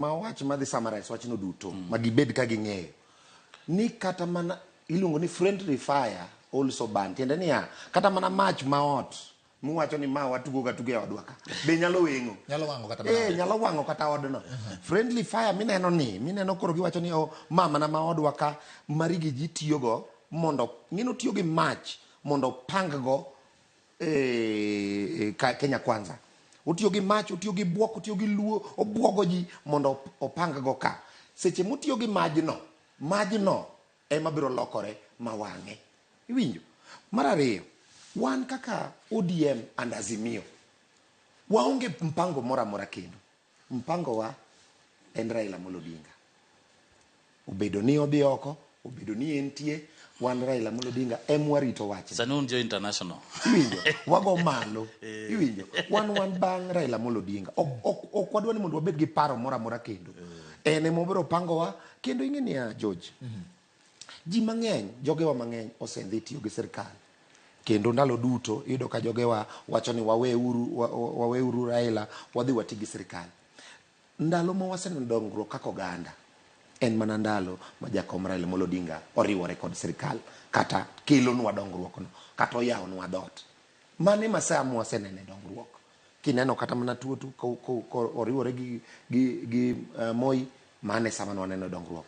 Ma wach madhi summarize wachno duto ma gibed ka ging'eyo ni kata mana iluongo ni friendly fire also burn, tiende niya, kata mana mach ma ot muwacho ni ma watugo ga tugo e odwa ka be nyalo weng'o. Nyalo wang'o kata mana ot. Nyalo wang'o kata odno. Friendly fire mineno ni mineno koro giwacho ni, oh, ma mana ma odwa ka marigi ji tiyogo mondo ng'eno tiyo gi mach mondo opang go Kenya Kwanza. Otiyo gi mach, otiyo gi buok, otiyo gi luo, obuogo ji mondo opang go ka. Seche motiyo gi majno, majno ema biro lokore ma wang'e. Iwinjo? Mar ariyo, wan kaka ODM and Azimio, waonge mpango moro amora kendo. Mpango wa en Raila Amolo Odinga. Obedo ni odhi oko, obedo ni entie, wan Raila Amolo Odinga em warito wachne. Sani un jo international. Iwinjo? Wago malo. Iwinjo? Wan bang' Raila Amolo Odinga. Ok wadwa ni mondo wabed gi paro moro amora kendo. En ema obiro pangowa kendo ing'e niya, George. Ji mang'eny, jogewa mang'eny osedhi tiyo gi sirkal. Kendo ndalo duto iyudo ka jogewa wacho ni waweuru Raila wadhi wati gi sirkal. Ndalo ma waseneno dongruok kaka oganda en mana ndalo ma jakom Raila Amolo Odinga oriwore kod sirkal kata kelonwa dongruok no kata oyawonwa dhoot. Mano ema saa mwasenene dongruok. Kineno kata mana tuo tu ko oriwore gi Moi, mano e sama nwaneno dongruok.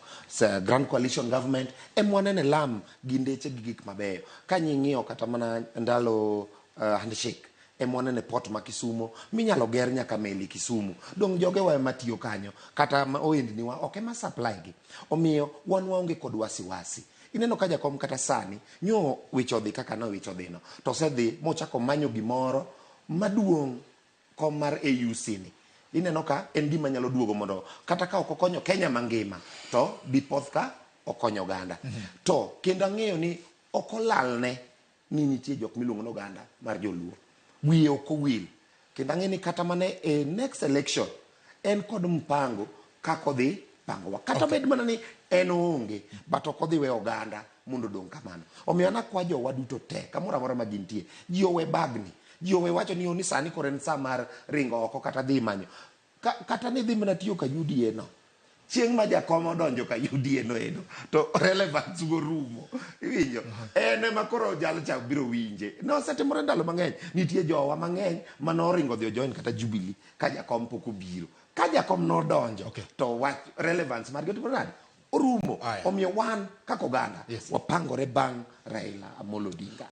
Grand Coalition Government ema wanene lam gi ndeche gi gik mabeyo. Ka nying'iyo kata mana ndalo handshake ema wanene port ma Kisumo minyalo ger nyaka meli Kisumu. Dong' jogewa ema tiyo kanyo kata ohendni wa ok ema supply gi. Omiyo wan waonge kod wasiwasi. Ineno ka jakom kata sani nyo weche odhi kaka ne weche odhi no, to osedhi mochako manyo gimoro maduong' kom mar AUC ni. Ineno ka en gima nyalo duogo mondo kata ka ok okonyo Kenya mangima to dipoth ka okonyo oganda. To kendo ang'eyo ni ok olalne ni nitie jok miluongo ni oganda mar joluo. Wiye ok owil. Kendo ang'e ni kata mana e next election en kod mpango kaka odhi pangowa. Kata bed mana ni en oonge, but ok odhi weyo oganda mondo odong' kamano. Omiyo an akwa jowa duto te, kamoro amora ma gintie, ji owe bagni, ji owe wacho ni ni sani koro en sa mar ringo oko kata dhi manyo. Kata ni dhi mana tiyo ka UDA no. Chieng' ma jakom odonjo ka UDA no endo, to relevance go rumo. Iwinjo? En ema koro jal cha biro winje. Nosetimore ndalo mang'eny. Nitie jowa mang'eny mane oringo odhi ojoin kata Jubilee ka jakom pok obiro. Ka jakom nodonjo, to wach relevance margi otimore nade? Orumo. Omiyo wan kaka oganda, wapangore bang' Raila Amolo Odinga.